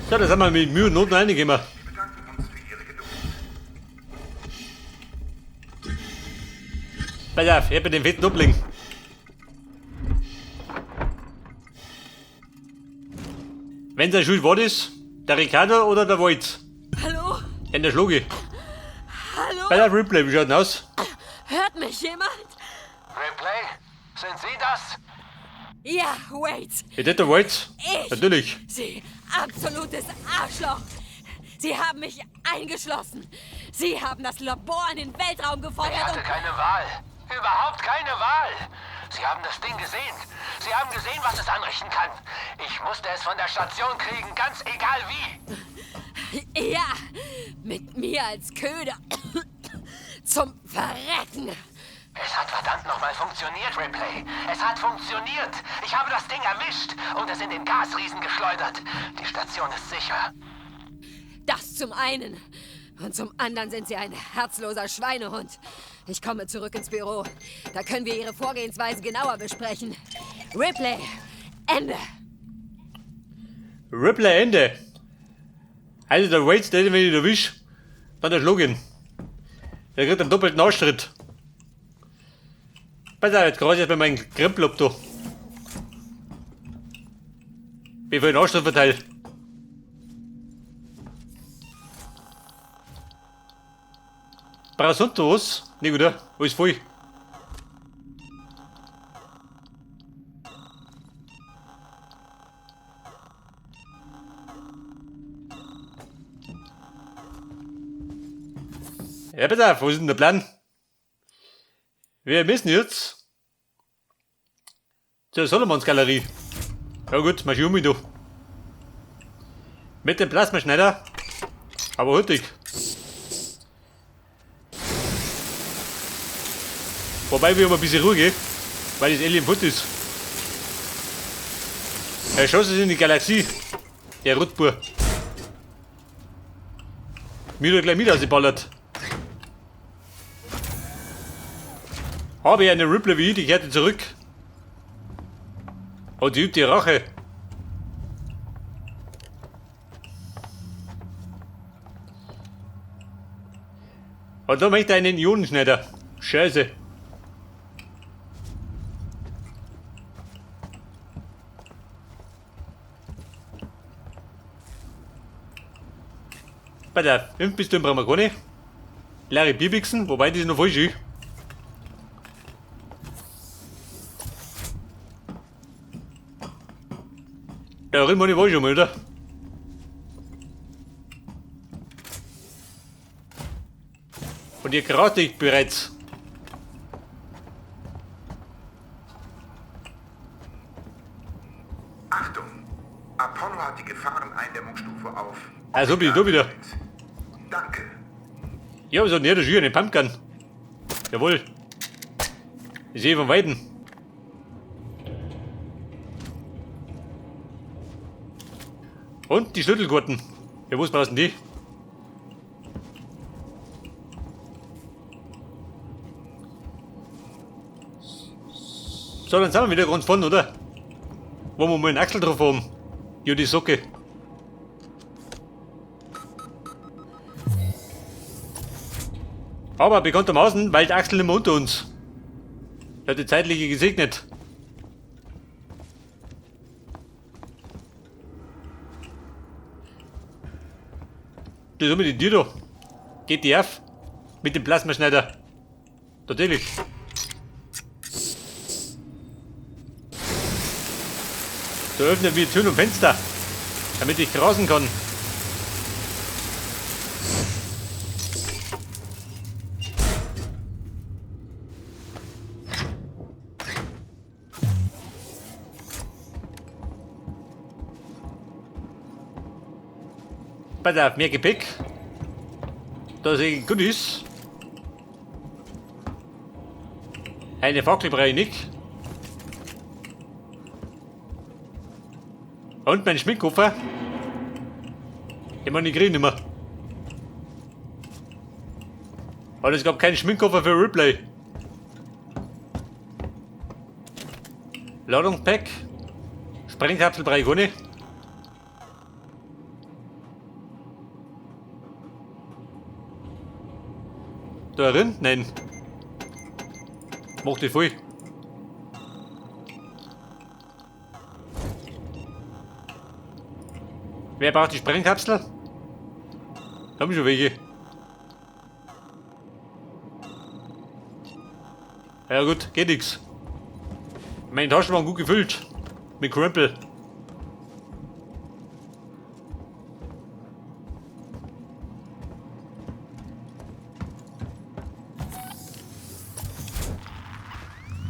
So, da sind wir mit Mühe und Not noch reingekommen. Wir bedanken uns für Ihre Geduld. Pass auf, ich hab den fetten Doppling. Wenn der schuld war ist, der Ricardo oder der Voigt? Hallo? In der Schluge. Hallo? Bei der Ripley, wie schaut denn aus? Hört mich jemand? Ripley? Sind Sie das? Ja, wait. Ja, der Voigt? Ich? Natürlich. Sie, absolutes Arschloch. Sie haben mich eingeschlossen. Sie haben das Labor in den Weltraum Ich gefeuert hatte und... keine Wahl. Überhaupt keine Wahl. Sie haben das Ding gesehen. Sie haben gesehen, was es anrichten kann. Ich musste es von der Station kriegen, ganz egal wie. Ja, mit mir als Köder. Zum Verrecken. Es hat verdammt nochmal funktioniert, Ripley. Es hat funktioniert. Ich habe das Ding erwischt und es in den Gasriesen geschleudert. Die Station ist sicher. Das zum einen. Und zum anderen sind Sie ein herzloser Schweinehund. Ich komme zurück ins Büro. Da können wir Ihre Vorgehensweise genauer besprechen. Ripley, Ende. Ripley Ende. Also der Voigt, der, wenn ich ihn erwisch, dann der Schlag ihn. Der kriegt einen doppelten Ausschritt. Pass auf, jetzt gerade erstmal meinen Krempel ab da. Bevor ich den Ausschritt verteile. Brauchst du was? Nee, gut, oder? Alles voll. Ja, pass auf, wo ist denn der Plan? Wir müssen jetzt zur Solomons Galerie. Ja gut, mal schauen, du. Mit dem Plasmaschneider. Aber hurtig. Wobei wir immer ein bisschen Ruhe gehen, weil das Alien fort ist. Er schoss es in die Galaxie. Der Rotbur. Mir hat gleich mit ausgeballert. Habe ich eine Ripley wie ich, die kehrte zurück. Und die übt die Rache. Und da möchte ich einen Ionenschneider. Scheiße. Bei der Impfpistolen brauchen wir keine. Leere Bierbüchsen, wobei die sind noch voll schön. Da reden wir nicht war schon mal, oder? Und ihr graut dich bereits. Achtung! Apollo hat die Gefahreneindämmungsstufe auf. Also bin ich da wieder. Danke. Ja, so näher, das ist eine Pumpgun. Jawohl. Ich sehe von Weitem. Und die Schlüsselgurten. Ja, wo brauchst denn die? So, dann sind wir wieder ganz vorne, oder? Wo wir mal einen Axel drauf haben. Ja, die Socke. Aber bekanntermaßen weilt Axel nicht mehr unter uns. Er hat die Zeitliche gesegnet. Das ist mit die Tür da. Geht die auf? Mit dem Plasmaschneider. Natürlich. Da öffnen wir Türen und Fenster, damit ich grasen kann. Pass auf, mehr Gepäck. Da sehe ich Goodies. Eine Fackel brauche ich nicht. Und mein Schminkkoffer. Ich meine, ich kriege nicht mehr. Und es gab keinen Schminkkoffer für Ripley. Ladungspack. Sprengkapsel brauche ich gar nicht. Da drin? Nein. Mach die voll. Wer braucht die Sprengkapsel? Da haben schon welche. Ja gut, geht nix. Meine Taschen waren gut gefüllt. Mit Krempel.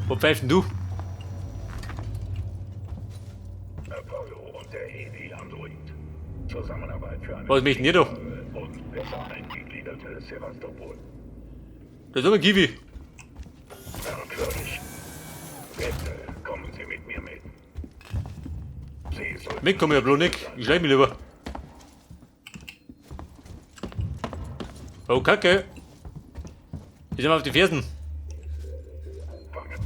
Wo pfeift denn du? Apollo und der Heli-Android. Zusammenarbeit für eine Was möchten ihr da? und besser eingegliederte Sevastopol. Da ist aber ein Kiwi. Merkwürdig. Bitte kommen Sie mit mir mit. Sie sollten Mitkommen ja bloß nicht. Ich schleich mich lieber. Oh, Kacke. Ich sind auf die Fersen. fangen.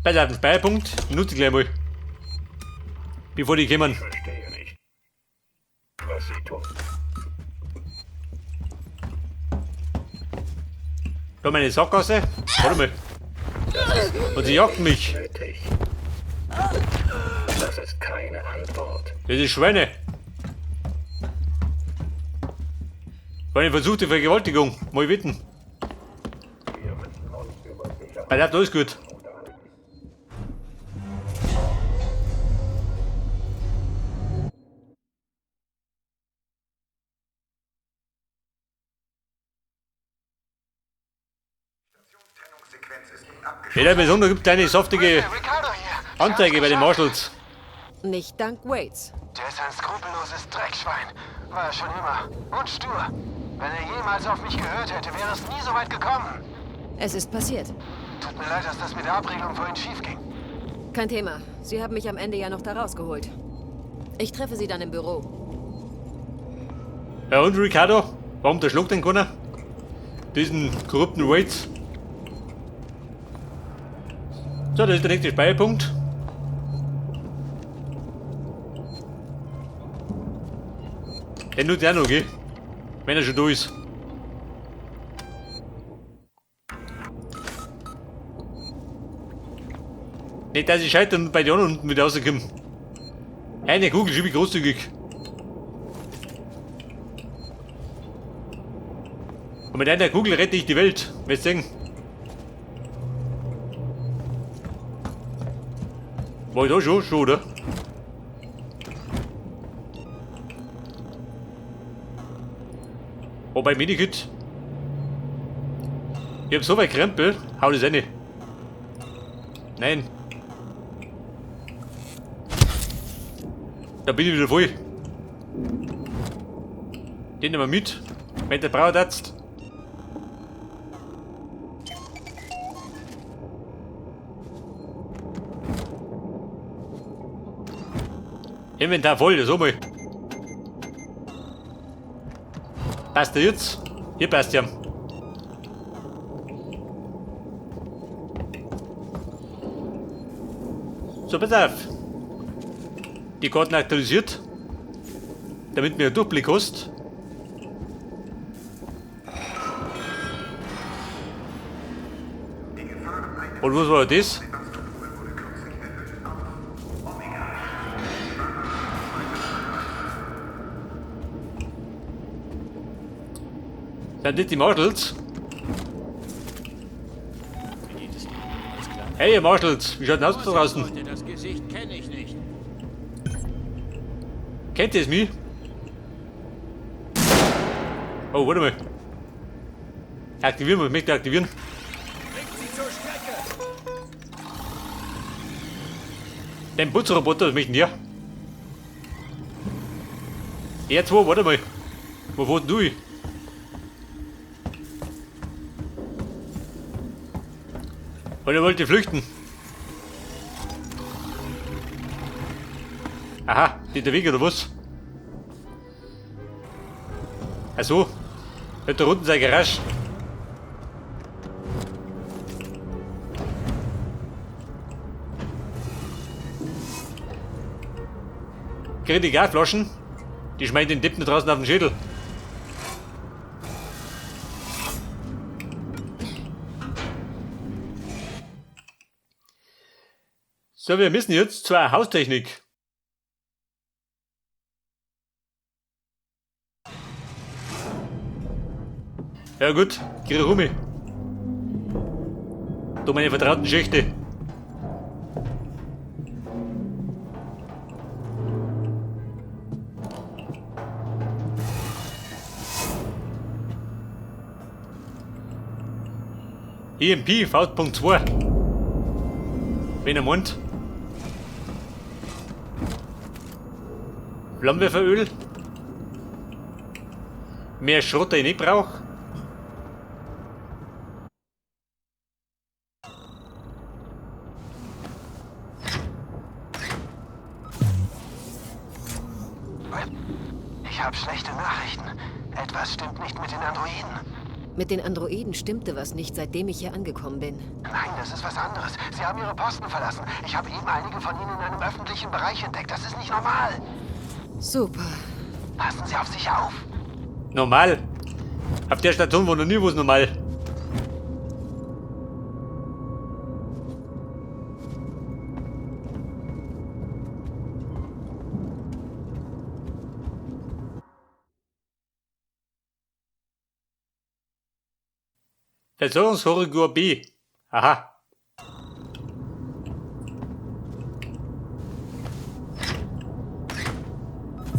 Pass auf den Speicherpunkt. Nutze ich gleich mal. Bevor die kommen. Ich verstehe nicht, was Sie tun. Da meine Sackgasse. Warte mal. Und sie jagt mich. Nötig. Das ist keine Antwort. Das ist Schweine. War eine versuchte Vergewaltigung. Mal wetten. Wir müssen uns über Sicherheit Pass auf, da ist gut. unterhalten. Trennungssequenz ist nun abgeschlossen. Ja, da gibt es eine saftige Ricardo hier. Anzeige bei den Marshals. Nicht dank Waits. Der ist ein skrupelloses Dreckschwein. War er schon immer. Und stur. Wenn er jemals auf mich gehört hätte, wäre es nie so weit gekommen. Es ist passiert. Tut mir leid, dass das mit der Abregelung vorhin schief ging. Kein Thema. Sie haben mich am Ende ja noch da rausgeholt. Ich treffe Sie dann im Büro. Ja und Ricardo? Warum der schlägt denn keiner? Diesen korrupten Waits. So, das ist der nächste Speicherpunkt. Den nutze ich auch noch, gell? Wenn er schon da ist. Nicht, dass ich scheitern und bei den anderen unten wieder rauskomme. Eine Kugel schiebe ich großzügig. Und mit einer Kugel rette ich die Welt. Wirst sehen. War ich da schon? Schon, oder? Wobei Medikit. Ich hab so weit Krempel. Hau das rein. Nein. Da bin ich wieder voll. Den nehmen wir mit. Wenn der braucht jetzt. Inventar voll, das mal. Passt der jetzt? Hier passt ja. So, pass auf. Die Karten aktualisiert, damit mir einen Durchblick hast. Und was war das? Sind das die Marshals? Hey, ihr Marshals, wie schaut denn aus da draußen? Das Gesicht kenne ich nicht. Kennt ihr es mich? Oh, warte mal. Aktivieren wir, ich möchte aktivieren. Den Putzroboter, was möchten der? R2, warte mal. Wo fährt denn du hin? Und er wollte flüchten. Aha, der Weg oder was? Ach so. Hat da unten sein Garage. Krieg die Gasflaschen? Die schmeißen den Deppen da draußen auf den Schädel. So, wir müssen jetzt zur Haustechnik. Ja gut, geh rum. Da meine vertrauten Schächte. EMP V.2. Wenn er meint. Flammenwerferöl. Mehr Schrott, den ich nicht brauche. Ich habe schlechte Nachrichten. Etwas stimmt nicht mit den Androiden. Mit den Androiden stimmte was nicht, seitdem ich hier angekommen bin. Nein, das ist was anderes. Sie haben ihre Posten verlassen. Ich habe eben einige von ihnen in einem öffentlichen Bereich entdeckt. Das ist nicht normal. Super. Passen Sie auf sich auf. Normal. Auf der Station war noch nie was normal. Versorgungskorridor B. Aha.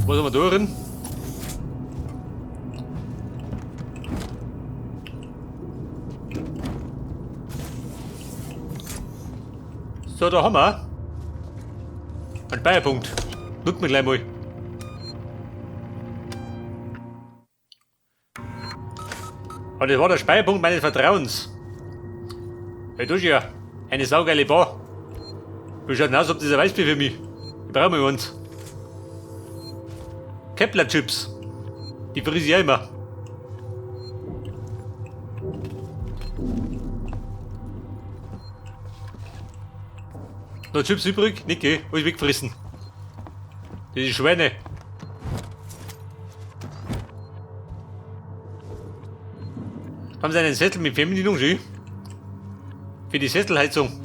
Was haben wir da drin? So, da haben wir einen Speicherpunkt. Nutzen wir gleich mal. Und das war der Speicherpunkt meines Vertrauens. Hey, du ja, eine saugeile Bar. Wie schaut denn aus, ob das ein Weißbier für mich? Ich brauche mal eins. Kepler Chips. Die friss ich auch immer. Noch Chips übrig? Nicht, gell? Alles weggefressen. Die Schweine. Haben Sie einen Sessel mit Fernbedienung, schön? Für die Sesselheizung.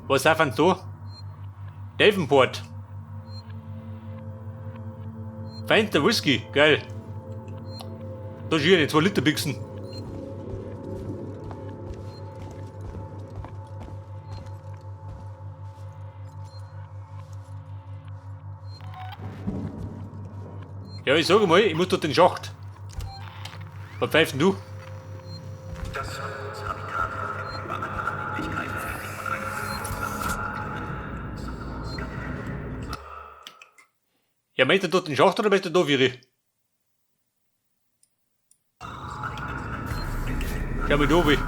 Was ist denn da? Davenport. Feinster Whisky, geil. Da ist hier eine 2 Liter Büchsen. Ja, ich sage mal, ich muss durch den Schacht. Was pfeifst denn du? Ja, möchtest du durch den Schacht oder möchtest du da wäre? Schau mal da, wie.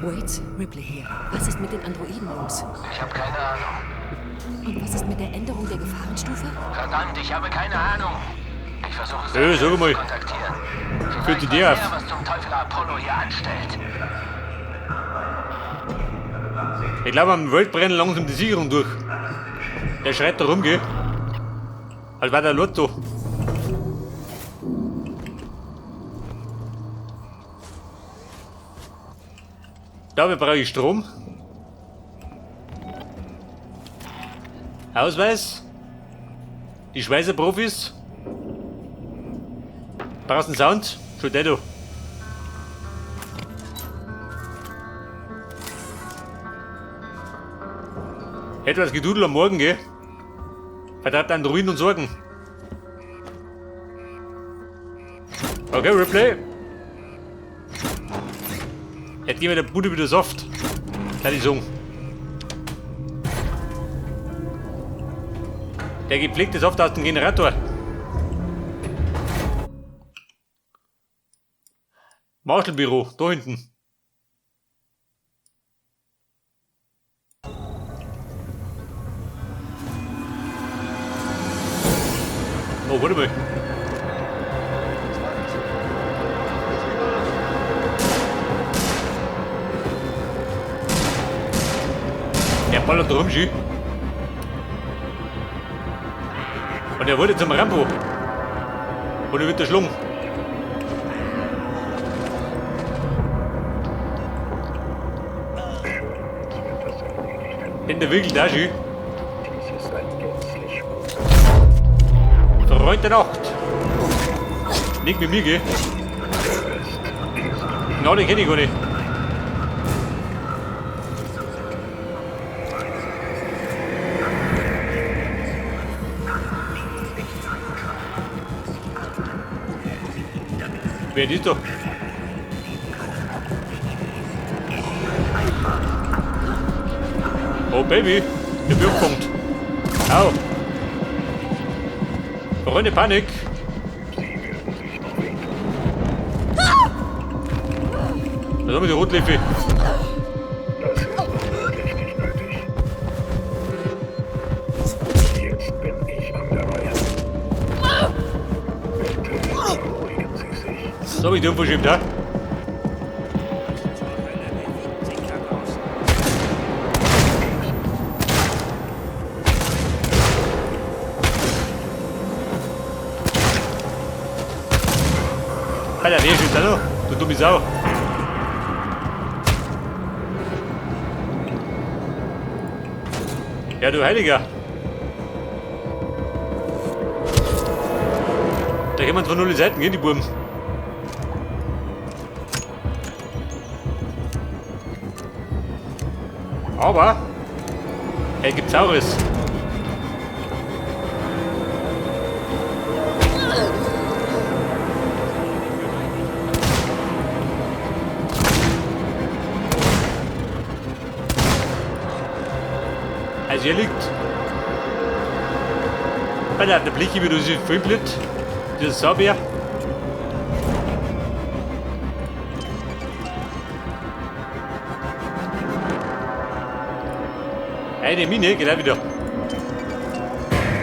Waits, Ripley hier. Was ist mit den Androiden los? Ich habe keine Ahnung. Und was ist mit der Änderung der Gefahrenstufe? Verdammt, ich habe keine Ahnung. Ich versuche Hey, sag mal. zu kontaktieren. Führt die Vielleicht dir weiß auf. er, was zum Teufel Apollo hier anstellt. Ich glaube, am Wald brennen langsam die Sicherung durch. Der schreit da rum, gell? Als war der Lotto. Dabei brauche ich Strom. Ausweis. Die Schweizer Profis. Brauchst einen Sound? Schon der da. Etwas Gedudel am Morgen, gell? Vertreibt Androiden und Sorgen. Okay, Ripley. Jetzt gehen wir der Bude wieder soft. Kann ich sagen. Der gepflegte Soft aus dem Generator. Marshallbüro, da hinten. Oh, warte mal. Der ballert da rum, schön. Und er wurde zum Rambo. Oder wird der Schlung? In der Wiegel da schön. Freund der Nacht. Nicht mit mir, gell? Na, den kenn ich gar nicht. Wer ist da? Oh Baby, der Wirkpunkt. Au. Freunde, Panik. Da haben wir die Rotliffe. Das ist wirklich nicht nötig. Jetzt bin ich an der Reihe. Bitte beruhigen Sie sich. So hab ich die unverschämt, ja? Alter, wer schießt da noch? Du dumme Sau. Ja, du Heiliger. Da kann man von null Seiten gehen, die Buben. Aber er gibt Saures. Also hier liegt bei der Blicke, wie du sie filmt, dieser Saubär. Eine Mine geht auch wieder.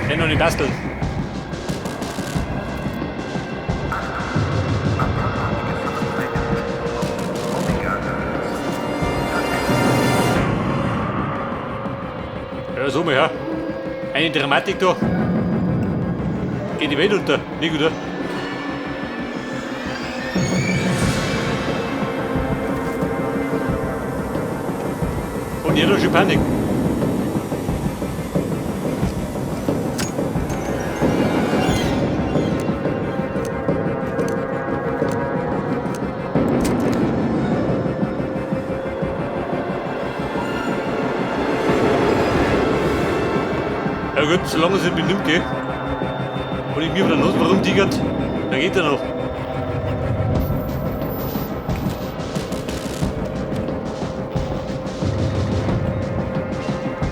Kann noch nicht basteln. Ja, so mal, ja. Eine Dramatik da. Geht die Welt unter. Nicht gut, oder? Und jeder schon Panik. Ja gut, solange es nicht benimmt, gell? Und ich mir wieder los, warum tigert, dann geht er noch.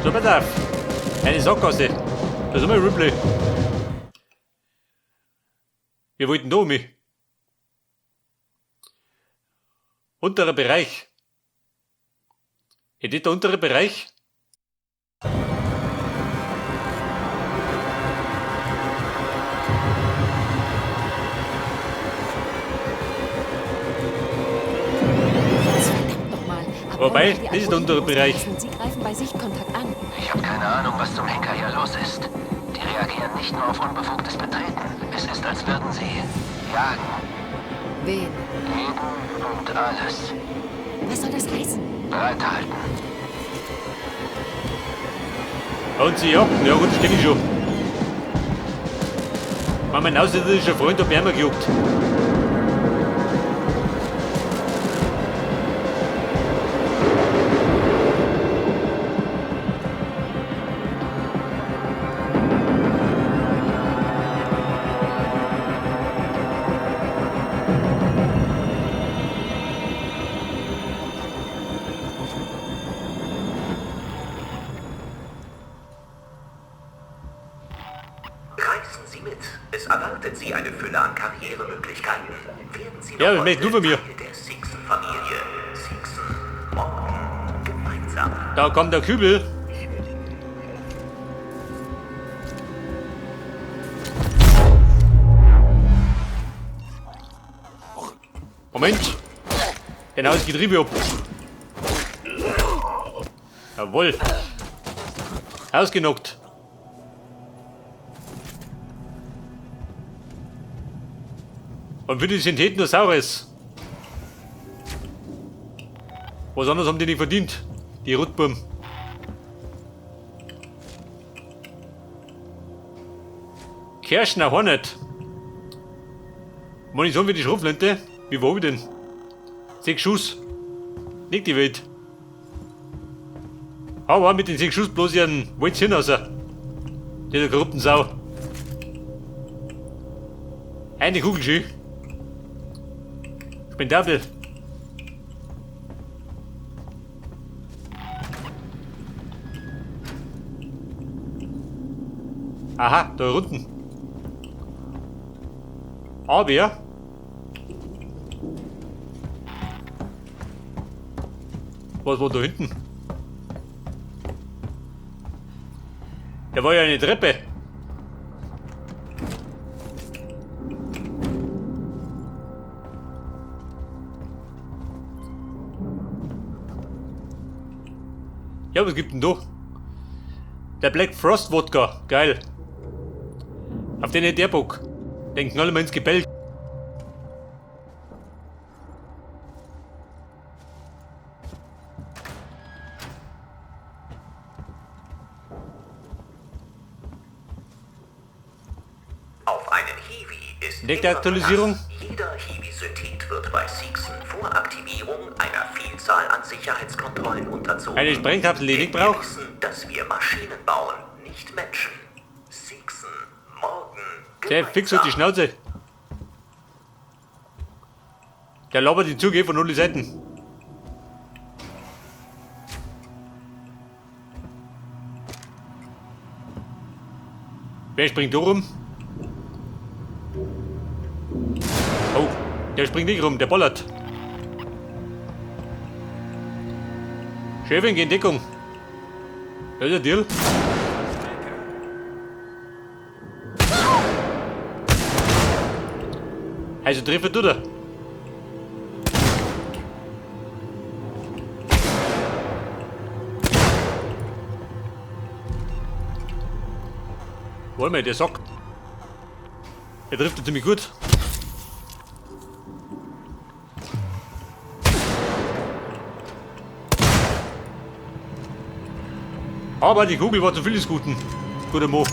So, pass auf. Eine Sackgasse. Da sind wir Ripley. Wir wollten da um mich. Unterer Bereich. Hätte der untere Bereich? Jetzt verdammt nochmal. Wobei, das ist der untere Bereich. Sie greifen bei Sichtkontakt an. Ich habe keine Ahnung, was zum Henker hier los ist. Die reagieren nicht nur auf unbefugtes Betreten. Es ist, als würden sie jagen. Wen? Jeden und alles. Was soll das heißen? Bereithalten. Und sie jagten, ja gut, das kenn ich schon. Mein außerirdischer Freund hat mich einmal gejuckt. Reißen Sie mit. Es erwartet Sie eine Fülle an Karrieremöglichkeiten. Werden Sie Ja, noch das möchte ich nur von mir. Teil der Seegson-Familie. Seegson, morgen, gemeinsam. Da kommt der Kübel. Moment. Den haus Getriebe ab. Jawohl. Ausgenockt. Und für die Syntheten nur Saures. Was anderes haben die nicht verdient. Die Rotburm. Kerschner Hornet. Munition für die Schrotflinte. Wie wo ich denn? 6 Schuss. Nicht die Welt. Aber mit den 6 Schuss bloß ihren Wolz hin, also. Dieser korrupten Sau. Eine Kugel schön. Spendabel. Aha, da unten. Aber. Was war da hinten? Da war ja eine Treppe. Ja, was gibt denn da? Der Black Frost Wodka. Geil. Auf den hätte der Bock. Den knallen wir ins Gebälk. Auf einen Hiwi ist Nächste Aktualisierung. Jeder Hiwi-Synthet wird bei Seegson vor Aktivierung einer Vielzahl an Sicherheitskontrollen unterzogen. Eine Sprengkapsel, die ich nicht Denn wir brauche. wissen, dass wir Maschinen bauen, nicht Menschen. Seegson, morgen. Der fix halt die Schnauze. Der labert die Zuge von allen Seiten. Wer springt da rum? Oh, der springt nicht rum, der bollert. Chefin, geh in Deckung. Das ist der Deal. Also treffe du da. Wollen wir, der Sack. Der trifft ja ziemlich gut. Aber die Kugel war zu viel des Guten. Guter Mo.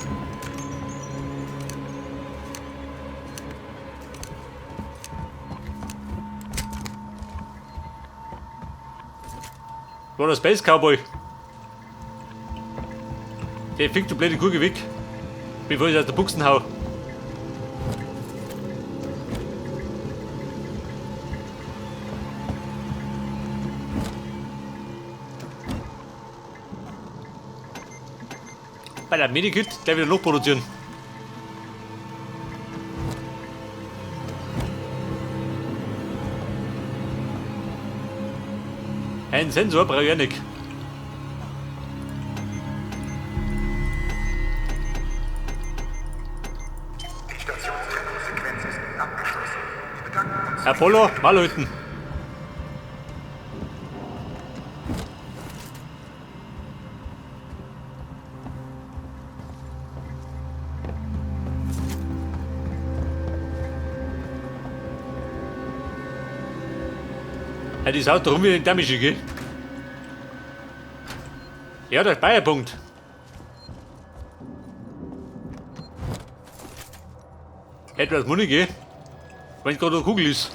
War der Space Cowboy. Der fickt die blöde Kugel weg. Bevor ich aus der Buchsen hau. Bei der Medikit gleich wieder Luft produzieren. Einen Sensor brauche ich auch nicht. Die Stationstrennungssequenz ist nun abgeschlossen. Wir bedanken uns. Apollo, mal hinten. Ja, das Auto rum wie ein Damische, gell? Ja, der Speicherpunkt. Etwas Muni, gell? Wenn's gerade eine Kugel ist.